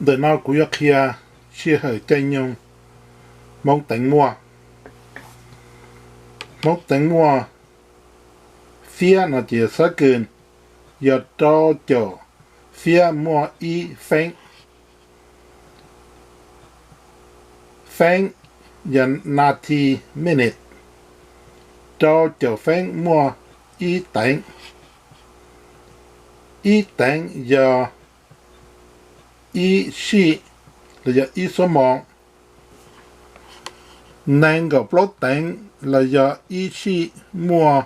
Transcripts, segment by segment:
Ntawm no kuv yuav qhia sij hawm caij nyoog Hmoob teev muaj. Hmoob teev muaj fiab no ces xab kws yog rau caum fiab muaj ib feeb. Feeb yog nas this, minute. Rau caum feeb muaj ib teev. Ib teev yog ib sij los yog ib xuab moos. Nees nkaum plaub teev los yog ib sij muaj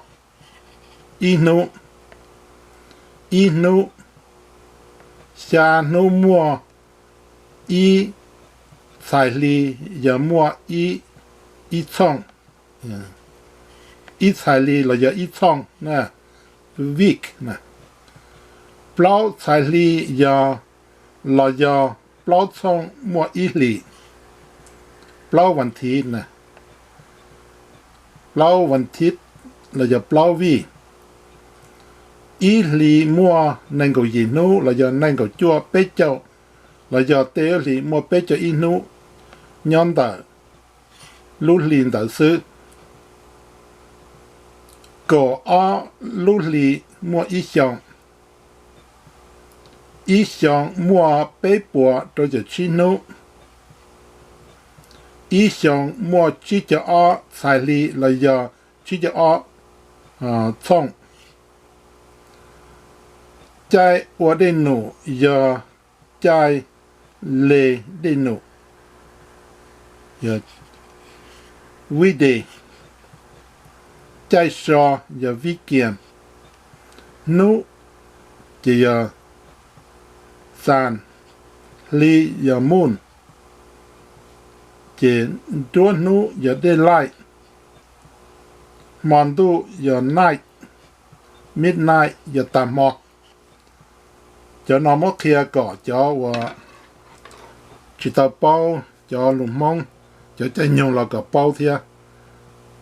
ib hnub. Ib hnub, xya hnub muaj ib txhais hli, yog muaj ib, ib txhooj. Ib txhais hli los yog ib txhooj, week. Plaub txhais hli yog, los yog plaub txhooj muaj ib hlis. Plaub vas thiv, plaub vas thiv los yog plaub vij. Ib hlis muaj nees nkaum yim hnub los yog nees nkaum cuaj, peb caug, los yog tej lub hlis muaj peb caug ib hnub nyob ntawm lub hli ntawd xwb. Kaum ob lub hli muaj ib xyoo. Ib xyoo muaj peb puas rau caum tsib hnub. Ib xyoo muaj tsib caug ob txhais hli los yog tsib caug ob txhooj. Caij ua dej num yog caij le dej num, yog weekday. Caij so yog weekend. Hnub ces yog sun, hli yog moon, ces nruab hnub yog daylight, hmo ntuj yog night, midnight yog tag hmo. Cov no muab qhia kom cov uas tsis tau paub cov lus Hmoob, cov caij nyoog los kom paub thiab.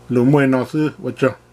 Lus muaj li no xwb, ua tsaug.